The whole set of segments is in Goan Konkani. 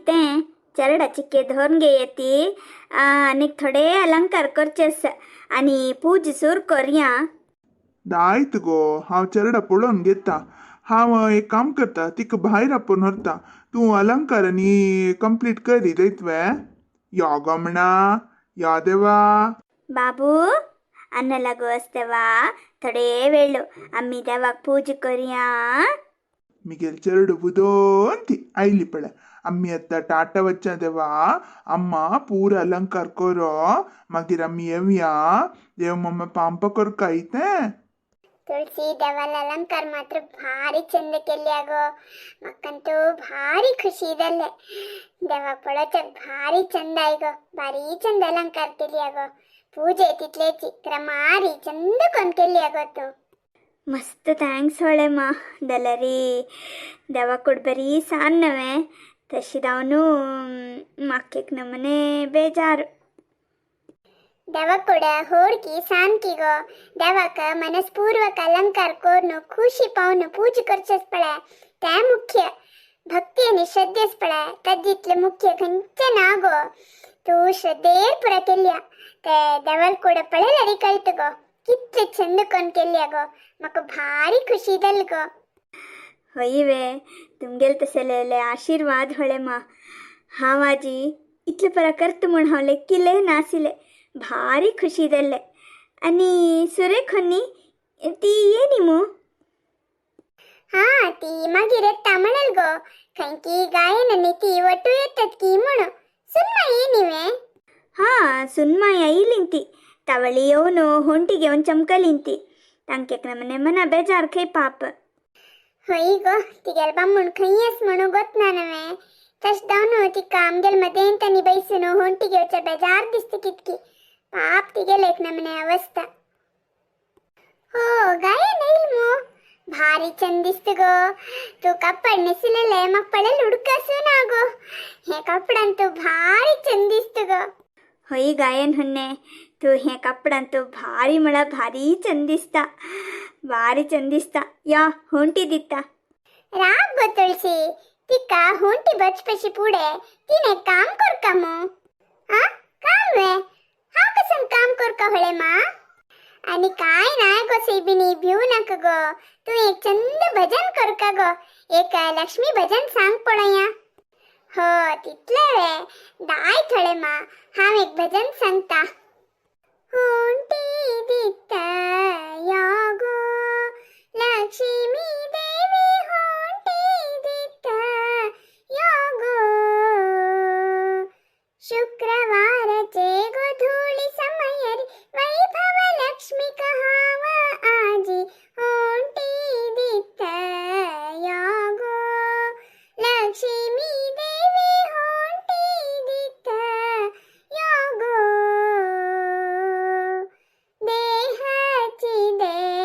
तें चेरडा चिक्के धरून घे येती आनीक थोडे अलंकार करचे आसा आनी पूज सुर करया. दायत गो, हांव चेरडा पळोवन घेता. हांव एक काम करता, तिका भायर आपोवन व्हरता. तूं अलंकार आनी कंप्लीट करी दयतवे. यो गो म्हणा, यो देवा. बाबू अन्न लागू असतेवा थोडे वेळ आमी देवाक पूज करया. मिगेल चेरडू बुदोन ती आयली पळय. आमी आतां टाटा वच्चा देवा. अम्मा पूर अलंकार करो, मागीर आमी येवया. देव मम्मा पांप करका इतें. तुळसी, देवाला अलंकार मात्र भारी चंद केली अगो. मक्कंतू भारी खुशी जाल्ले. देवाक पळोवच्याक भारी चंद आयगो. भारी चंद अलंकार केली अगो. पूजे तितलेची क्रमारी चंद कोण केली अगो तूं. मस्त thanks होळे मा. जाल्यारी देवा बरी सान नवे तशी जावन म्हाका एक नमने बेजार. देवाकुड होडकी सामकी गो. देवाक मनस्पूर्वक अलंकार कोरून खुशी पावन पूज करचेच पळय ते मुख्य. भक्ती आनी श्रद्धेच पळय तज्जितले मुख्य खंयचे ना गो. तूं श्रद्धेर पुरा केल्या ते देवाल कुड पळयल्यार कळत गो कितले चंद कोण केल्या गो. म्हाका भारी खुशी जाली गो. हय वे, तुमगेले तसलेले आशिर्वाद होळे मा. हांव आजी इतले परा करता म्हूण हांव लेक्किले नाशिल्ले. भारी खुशी जाल्ले. आनी सुरेख न्ही ती येनी मू? हा, ती मागीर येता म्हणल गो. खंयकी गायन आनी ती वटू येतात की म्हणून. सुनमा येनी वे? हा, सुनमाय आयली ती. तवळी येवन होंटी घेवन चमकली ती. तांकेक नमने मना बेजार खंय पाप. हय गो, तिगेल बामूण खंय आस म्हणू गोतना नवे. तश जावन तिका आमगेल मदेंत आनी बैसून होंटी घेवच्या बेजार दिसता कितकी. पाप तिगेल एक नमने अवस्था. हो, गायन येईल मू. भारी चंद दिसत गो. तू कपड नेसिलेले म्हाका पळयल उडकासू ना गो. हे कपडान तू भारी चंद दिसत गो. हय गायन हन्ने, तूं हें कपडान तूं भारी म्हळ्यार भारी चंद दिसता. भारी चंद दिसता. या होंटी दिता. राब गो तुळसी, तिका होंटी बचपशी पुढे तिने काम करका मू. हा, काम वे? हांव कसं काम करका होळे मा? आणि काय नाय गो सैबिनी, भिवू नका गो. तू एक चंद भजन करका गो. एक लक्ष्मी भजन सांग पळया. हो, तितले वे? दाय थोडे मा, हांव एक भजन सांगता. होंटी दिता या गो लक्ष्मी देवी, होंटी दिता या गो. शुक्रवारचे गोधूळी समयरी वैभव लक्ष्मी कहाव आजी, होंटी दिता या गो लक्ष्मी देवी, होंटी दिता या गो. देहाची दे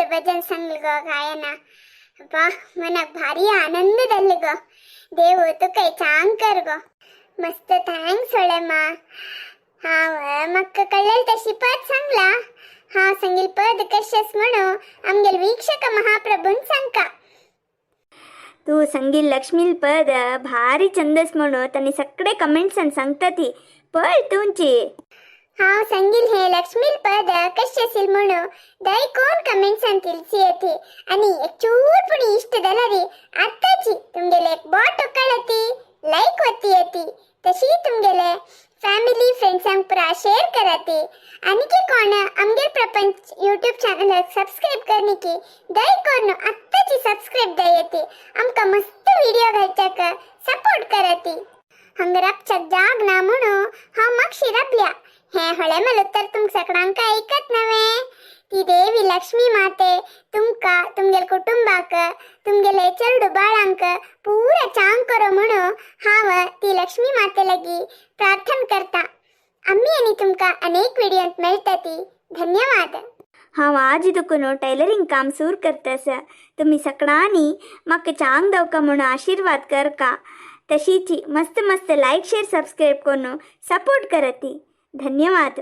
चंद भजन सांगल गो गायना. वा, मनाक भारी आनंद जाल्लो गो. देव तुका चांग कर गो. मस्त thanks होळे मा. हांव म्हाका कळ्ळेल तशी पद सांगला. हांव सांगील पद कशेंच म्हणू आमगेल वीक्षक महाप्रभून सांगका. तूं संगील लक्ष्मील पद भारी चंदस म्हणून तांणी सगळे कमेंट्सान सांगता ती पळ तुमची. हांव सांगील हे लक्ष्मील पद कशें आसील म्हणू दय कोण कमेंट्सान तिलसी येते. आनी एक चूर पुणी इश्ट जाल्यार आत्ताची तुमगेले एक बोट उकळती लायक वती येती. तशी तुमगेले फॅमिली फ्रेंड्सांक पुरा शेअर कराती. आनी कोण आमगेर प्रपंच यूट्यूब चॅनलाक सबस्क्रायब करनी की दय करून आत्ताची सबस्क्रायब दय येते. आमकां मस्त व्हिडिओ घालच्याक सपोर्ट कराती. हंग राबच्याक जाग ना म्हणू हांव मागशी राबल्या. हें होळेमल उत्तर तुमकां सगळ्यांक ऐकत नव्हे. ती देवी लक्ष्मी माते तुमकां तुमगेल कुटुंबाक तुमगेले चेडू बाळांक पुरा चांग करो म्हणू हांव ती लक्ष्मी माते लागी प्रार्थना करता. आम्ही आनी तुमकां अनेक व्हिडियोंत मेळटा ती. धन्यवाद. हांव आज दुकून टेलरिंग काम सूर करतास. तुमी सगळ्यांनी म्हाका चांग दवका म्हणून आशीर्वाद करका. तशीची मस्त मस्त लायक शेअर सबस्क्राईब करून सपोर्ट करती. धन्यवाद.